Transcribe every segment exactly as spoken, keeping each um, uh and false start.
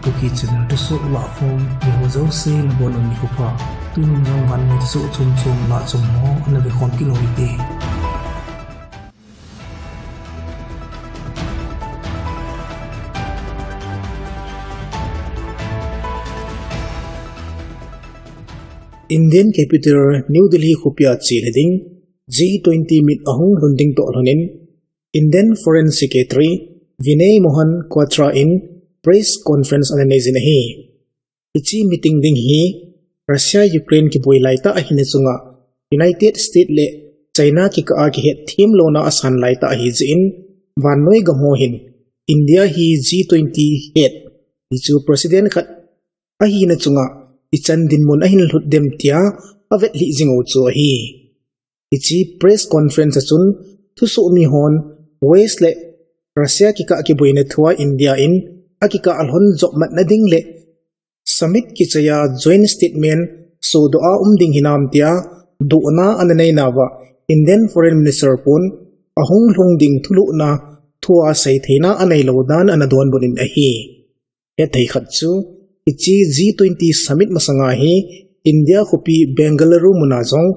Kuki channel thusoh lahkhom, miho jouse nabonun nikho pha. Tunin jong vannoi thusoh chom chom lahchom ho ana vekhom kit u hite. Indian capital New Delhi khopia chelha ding G twenty mit ahung lhun ding toh lhonin, Indian Foreign Secretary Vinay Mohan Kwatra in press conference ana nei jin ahi. Hiche meeting ding hi Russia Ukraine kiboi laitah ahina chunga United States le China kikah a kihetthem louna asan laitah ahi jeh in, vannoi gam ho hin India hi G twenty head, hichu president khat ahina chunga ichan dinmun ahin lhut dem tia avet lhih jing u chu ahi. Hiche press conference a chun thusoh mi hon West le Russia kikah kiboina thua India in akikah lhon jop matna ding le summit kichaiya joint statement sodoh a um ding hinam tia dohna ana neinauva Indian Foreign Minister pon ahung lhung ding thulhuhna thua seitheina aneilou dan ana donbut in ahi. Hethei khat chu, hiche G twenty summit masanga hi India khopi Bengaluru muna jong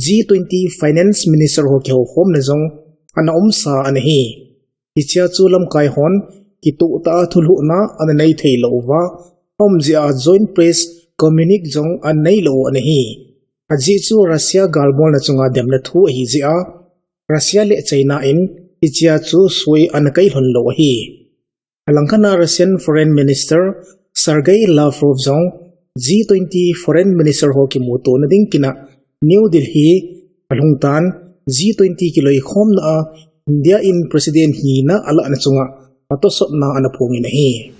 G twenty finance minister ho kihoukhomna jong ana umsa ana hi. Hichea chu lamkai hon kitoh tah a thulhuhna ana neithei louva, aum jeh a joint press communique jong ana neilou u ana hi. Ajeh chu Russia galbolna chunga demna thu ahi jeh a, Russia le China in hichea chu soi ana kai lhon lou ahi. Alangkhat a Russian Foreign Minister Sergei Lavrov jong G twenty Foreign Minister ho kimutona ding kin a New Delhi alhung tan, G twenty kiloikhomna a India in President hina alahna chunga atosotna ana phongin ahi.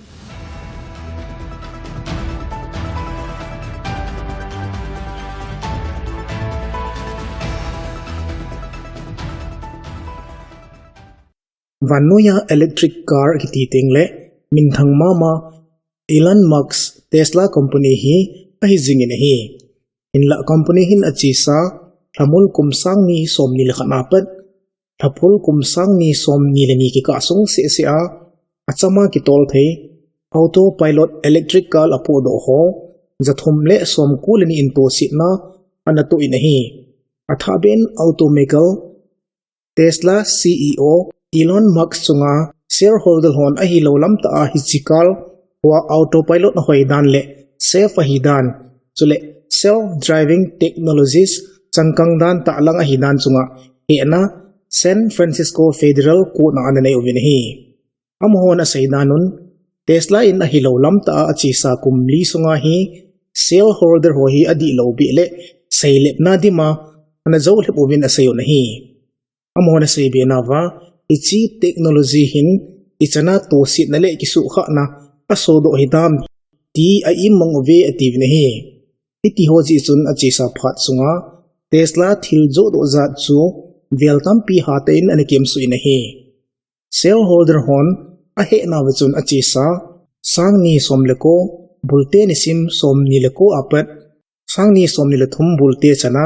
Vannoiya electric car kiti tengle minthang mama Elon Musk Tesla company hi ahi jingin ahi. Hinlah company hin achesa lhamul kum sang ni somni le khat apat lhaphul kum sang ni somni le ni kikah sung sehseh a achama kitol thei autopilot electric car apohdoh ho jathum le somko le ni in tosetna ana toh in ahi. Athahbeh in automaker Tesla C E O Elon Musk chunga shareholder hon ahilou lamtah a hiche car hoa autopilot ahoi dan le safe ahi dan, chule self-driving technologies changkang dan tahlang ahi dan chunga hehna San Francisco Federal Court a ana nei uvin ahi. Amahon asei dan un, Tesla in ahilou lamtah a achesa kum li sunga hi shareholder ho hi adihlou beh le seilepna dima ana joulhep uvin asei un ahi. Amahon asei be nauva, hiche technology hin ichana tosetna le kisuhkhahna asodoh hitam ti a-immang uve atiuvin ahi. Hitiho jeh chun achesa phat sunga Tesla thil johdoh jat chu vel tampi hatah in ana kemsuh in ahi. Shareholder hon ahehnauva chun achesa sang ni som le ko bulte nisim somni le ko apat sang ni somni le thum bulte chana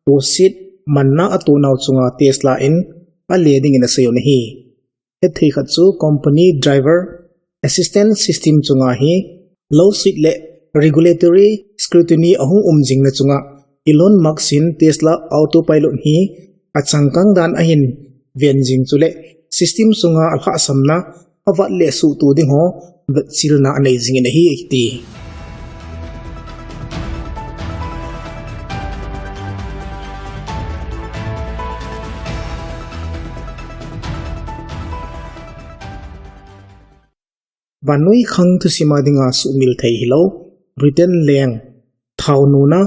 toset manna atonau chunga Tesla in ale dingin asei un ahi. Hethei khat chu company driver assistance system chunga hi lou set le regulatory scrutiny ahung um jingna chunga Elon Musk in Tesla autopilot hi achangkang dan ahin ven jing chule system sunga alhahsamna avat le suhtoh ding ho vetchelna anei jingin ahi akiti. Vannoi khang thusima dinga suhmil thei hilou Britain leng thaonuna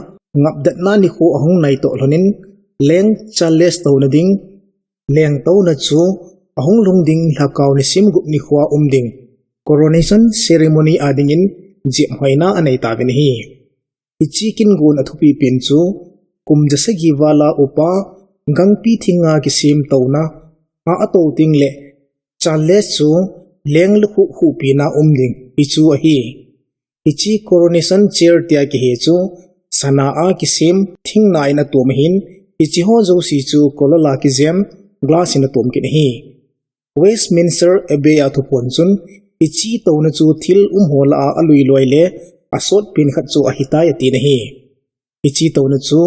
ngapdatna nikho ahung naitoh lhonin leng Charles touna ding lengtouna chu ahung lhung ding lhakao nisim gup nikhoa um ding coronation ceremony a dingin jephoina aneitauvin ahi. Hiche kingon athupi pen chu kum jasagi vala upa gangpi thinga kisem touna a atou tengle Charles chu leng lukhuh khuhpina um ding hichu ahi. Hiche coronation chair tia kihe chu sana a kisem thingna in atom ahin, hicheho jouse chu kolala kijem glass in atom kit ahi. Westminster Abbey a thuphon chun hiche touna chu thil umho lah a alui loi le asot pen khat chu ahitai atin ahi. Hiche touna chu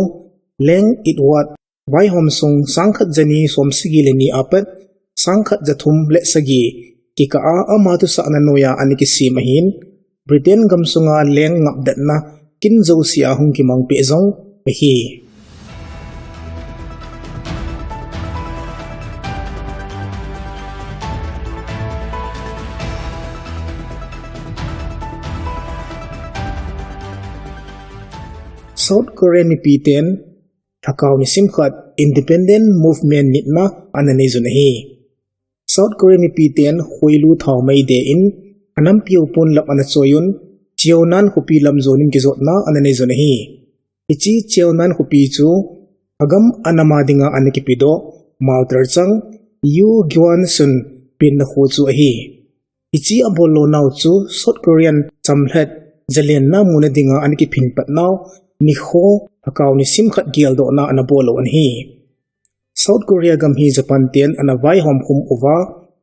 Leng Edward vaihom sung sangkhat jani somsagi le ni apat sangkhat jathum le sagi kikah a ama thusahna noiya ana kisem ahin, Britain gamsunga leng ngapdatna kin jousea hung kimang peh jong ahi. South Korean mipiten Lhakao nisim khat Independent Movement nitna ana nei jun ahi. South Korea mipiten khoilu thaomei de in anampiu pon lap ana choi un, Cheonan khopi lam jonin kijotna ana nei jun ahi. Hiche Cheonan khopi chu agam anama dinga ana kipedoh Mao Tse-tung, Yu Guan Sun penna kho chu ahi. Hiche abol lonau chu South Korean chamlhat jalenna muna dinga ana kiphin patnau nikho lhakao nisim khat geldohna ana bol u ahi. South Korea gam hi Japan ten ana vaihom khum uva,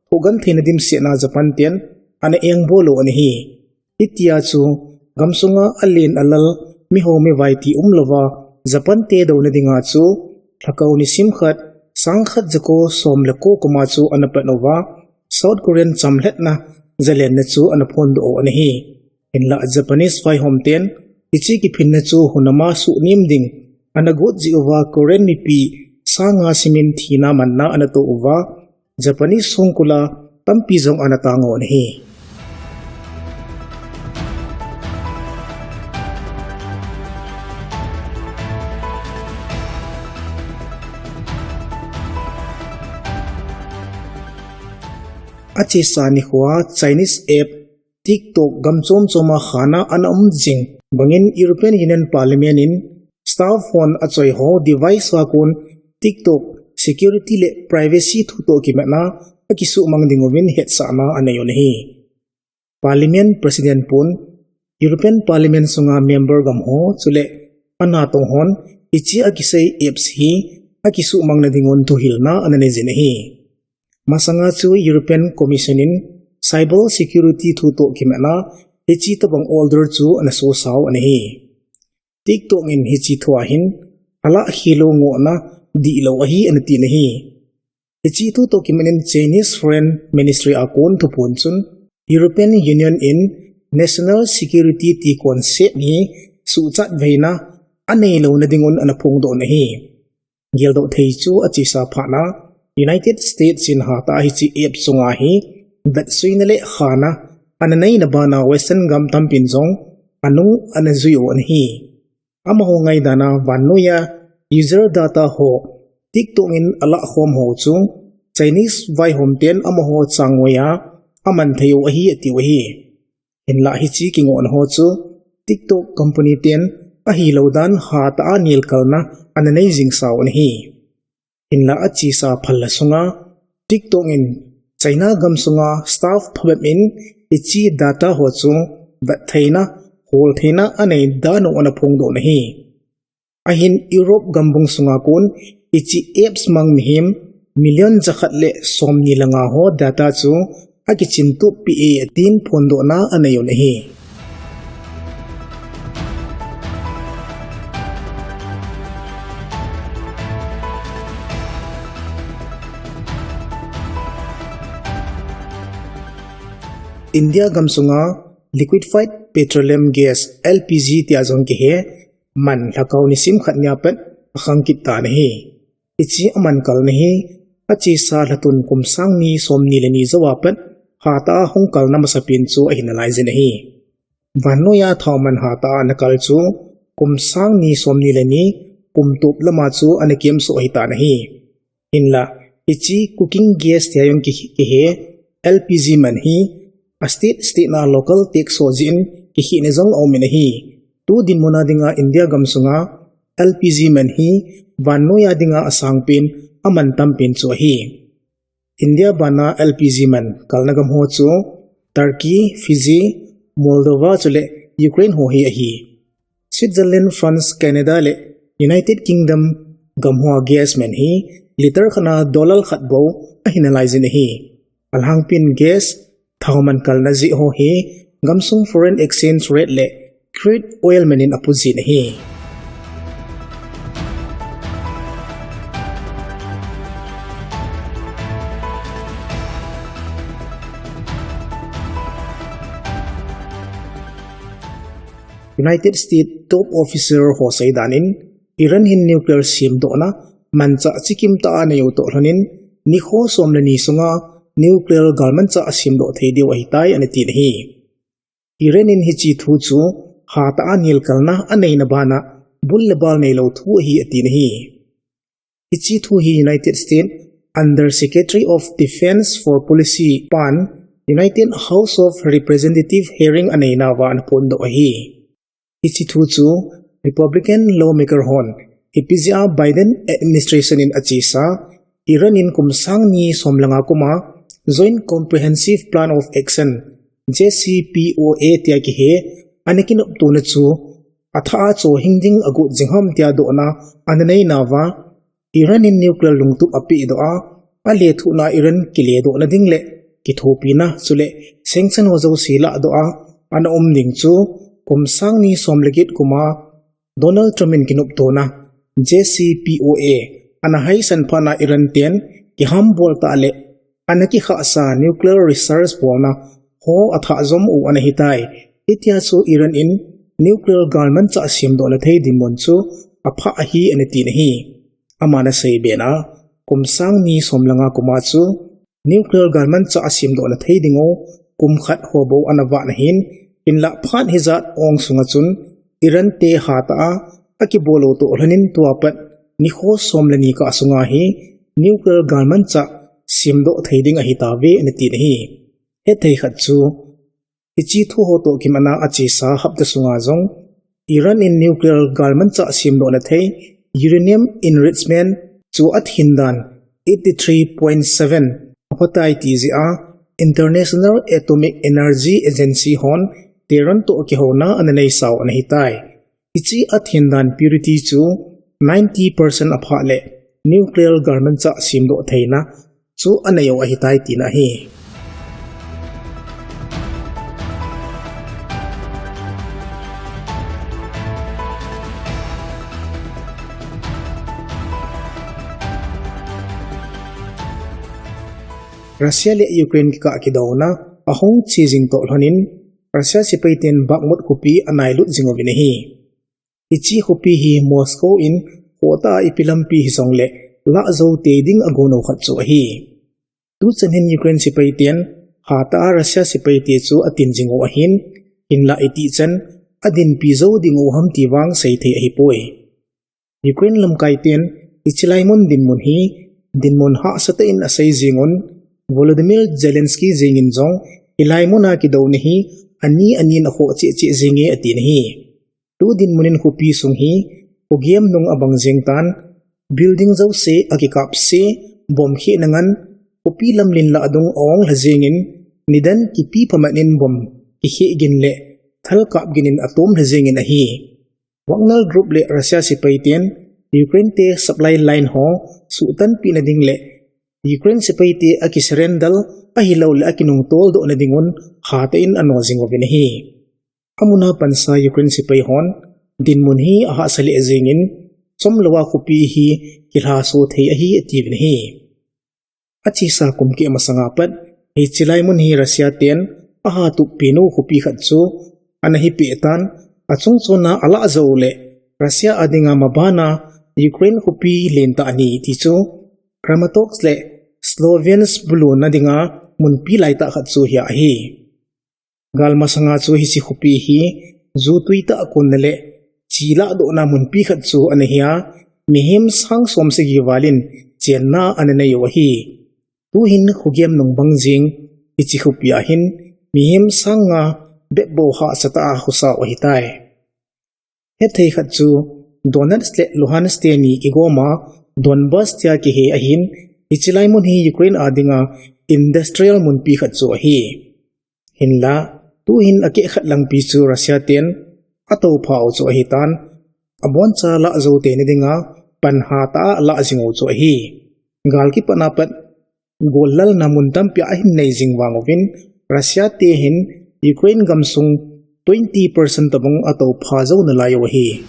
thohgam theina dimsetna Japan ten ana engbol u ahi. Hitia chu gamsunga alen alal miho mivai ti umlouva Japan te douna dinga chu lhakao nisim khat sangkhat jako som le ko kuma chu ana pan uva, South Korean chamlhatna jalenna chu ana phondoh u ahi. Hinlah Japanese vaihom ten hiche kiphinna chu hunama suhnem ding ana got jeh uva Korean mipi sanga simin thina manna ana toh uva, Japanese songkula tampi jong ana tang u ahi. Achesa nikhoa Chinese app TikTok gam chom choma khana ana um jing bangin European Union Parliament in staff hon achoi ho device a kon TikTok security le privacy thutoh kimatna akisuhmang ding uvin hetsahna anei u ahi. Parliament President pon European Parliament sunga member gam ho chule anatong hon hiche akisei apps hi akisuhmangna dingun thuhilna ana nei jin ahi. Masanga chu European Commission in cyber security thutoh kimatna hiche tobang order chu ana sosau ahi. TikTok in hiche thua hin alah khel u ngohna dihlou ahi ana tin ahi. Hiche thutoh kimanin Chinese Foreign Ministry a kon thuphon chun European Union in national security ti concept hi suhchat veina aneilouna dingun ana phongdoh ahi. Geldoh thei chu achesa phatna United States in hatah a hiche app chunga hi vetsuina le khana ana neina bana Western gam tampin jong anung ana jui u ahi. Amaho ngaidana vannoiya user data ho TikTok in alah khom ho chu Chinese vaihom ten amaho changoiya aman thei u ahi atiu ahi. Hinlah hiche kingohna ho chu TikTok company ten ahilou dan hatah a nelkalna ana nei jing sau ahi. Hinlah achesa phalla sunga TikTok in China gam sunga staff phabep in hiche data ho chu vet theina, hol theina anei dan u ana phongdoh ahi. Ahin Europe gambung sunga kon hiche apps mang mihem million jakhat le somni le nga ho data chu akichintup peh e atin phondohna anei u ahi. India gam sunga liquefied petroleum gas, L P G tia jong kihe man lhakao nisim khat nia pat akhang kit tan ahi. Hiche aman kalna hi achesa lhatun kum sang ni somni le ni jouva pat hatah a hung kalna masapen chu ahi nalai jin ahi. Vannoiya thao man hatah a ana kal chu kum sang ni somni le ni kum tup lama chu ana kemsoh ahitan ahi. Hinlah hiche cooking gas tia jong ki, kihe L P G man hi a state state na local tax ho jeh in kikhehna jong aumin ahi. Tu dinmuna dinga India gam sunga L P G man hi vannoiya dinga asangpen aman tampen chu ahi. India bana L P G man kalna gam ho chu Turkey, Fiji, Moldova chule Ukraine ho hi ahi. Switzerland, France, Canada le United Kingdom gam hoa gas man hi litre khat na dollar khat bou ahi nalai jin ahi. Alhangpin gas Thao man kalna jeh ho hi gamsung foreign exchange rate le crude oil man in apu jin ahi. United States top officer ho seidan in Iran hin nuclear semdohna manchah chikim tah a anei u toh lhon in nikho som le ni sunga nuclear galmanchah asemdoh thei diu ahitai ana tin ahi. Iran in hiche thu chu hatah a nelkalna aneina bana bul le bal neilou thu ahi atin ahi. Hiche thu hi United States Under Secretary of Defense for Policy pan United House of Representative hearing aneina uva ana phondoh ahi. Hiche thu chu Republican lawmaker hon ipi jeh a Biden administration in achesa Iran in kum sang ni som le nga kuma Joint Comprehensive Plan of Action, J C P O A tia kihe ana kinoptona chu athah a chohhing ding agot jing ham tia dohna ana neina uva Iran in nuclear lungtup apehdoh a, alethuhna Iran kiledohna ding le kithopina chule sanction ho jouse lahdoh a ana um ding chu kum sang ni som le get kuma Donald Trump in kinoptona J C P O A ana haisan phatna Iran ten kihambol tah le ana kikhahsa nuclear research bolna ho athah jom u ana hitai. Hitia chu Iran in nuclear galmanchah semdohna thei dinmun chu aphah ahi ana tin ahi. Aman aseibe na, kum sang ni som le nga kuma chu nuclear galmanchah asemdohna thei ding u kum khat ho bou ana vahna ahin, hinlah phat hijat ong sunga chun Iran te hatah a akibol u toh lhon in tua pat nikho som le ni kah sunga hi nuclear galmanchah semdoh thei ding ahitauve ana tin ahi. Hethei khat chu hiche thu ho toh kimat a achesa hapta sunga jong Iran in nuclear galmanchah semdohna thei uranium enrichment chu athin dan eighty three point seven aphatai ti jeh a International Atomic Energy Agency hon Tehran toh kihouna ana neisau ana hitai. Hiche athin dan purity chu ninety percent aphah le nuclear galmanchah semdoh theina chu anei u ahitai tina ahi. Russia le Ukraine kikah kidouna ahung che jing toh lhon in Russia sepai ten Bakhmut khopi anailut jing uvin ahi. Hiche khopi hi Moscow in khohtah a ipi lampi hijongle lah jou tei ding agon u khat chu ahi. Tuchan hin Ukraine sepai ten hatah a Russia sepai te chu atin jing u ahin, hinlah itih chan adinpi jou ding u ham ti vang seithei ahipoi. Ukraine lamkai ten hiche lai mun dinmun hi dinmun hahsa tah in asei jing un, Volodymyr Zelensky jeng in jong hilai mun a kidouna hi ani ani in akhoh cheh cheh jenge atin ahi. Tu dinmun in khopi sung hi khogem nung abang jeng tan, building jouse akikap se, bomb khehna ngan khopi lamlen lah adung aong lha jeng in, nidan kipi phamat in bomb kikheh gin le thal kap gin in atom lha jeng in ahi. Wagner Group le Russia sepai ten Ukraine te supply line ho suhtanpeh na ding le Ukraine sepai te akisurrender ahilou le akinungtoldoh na ding un hatah in ano jing uvin ahi. Amun a pansa Ukraine sepai hon dinmun hi ahahsa lheh jeng in, chomlou a khopi hi kilhaso thei ahi atiuvin ahi. Achesa kum keh masanga pat hiche lai mun hi Russia ten ahatup penu khopi khat chu ana hipeh tan, achungchon a alah jou le Russia a dinga mabana Ukraine khopi lentah ni ti chu Kramatorsk le Sloviansk bulu na dinga munpi laitah khat chu hia ahi. Gal masanga chu hiche khopi hi ju tui tah a konna le chi lahdohna munpi khat chu ana hia, mihem sang som sagi val in chenna ana nei u ahi. Tuhin khogem nung bang jeng hiche khopi a hin mihem sang nga bep bou hahsa tah a khosa u ahitai. Hethei khat chu Donetsk le Luhansk teni kigoma Donbas tia kihe ahin, hiche lai mun hi Ukraine a dinga industrial munpi khat chu ahi. Hinla, tuhin akeh khat langpi chu Russia ten atoupha u chu ahitan, aboncha lah jou tei na dinga pan hatah a alah jing u chu ahi. Gal kipatna pat gollalna mun tampi a ahin nei jing vang uvin, Russia te hin Ukraine gamsung twenty percent tobang atoupha jou nalai u ahi.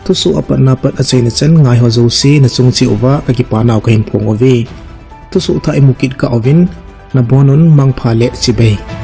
Thusoh apatna pat achaina chan ngaiho jouse nachung cheh uva kakipanau kahin phong uve. Thusoh thah imu kit kah uvin, nabonun mangpha le chibai.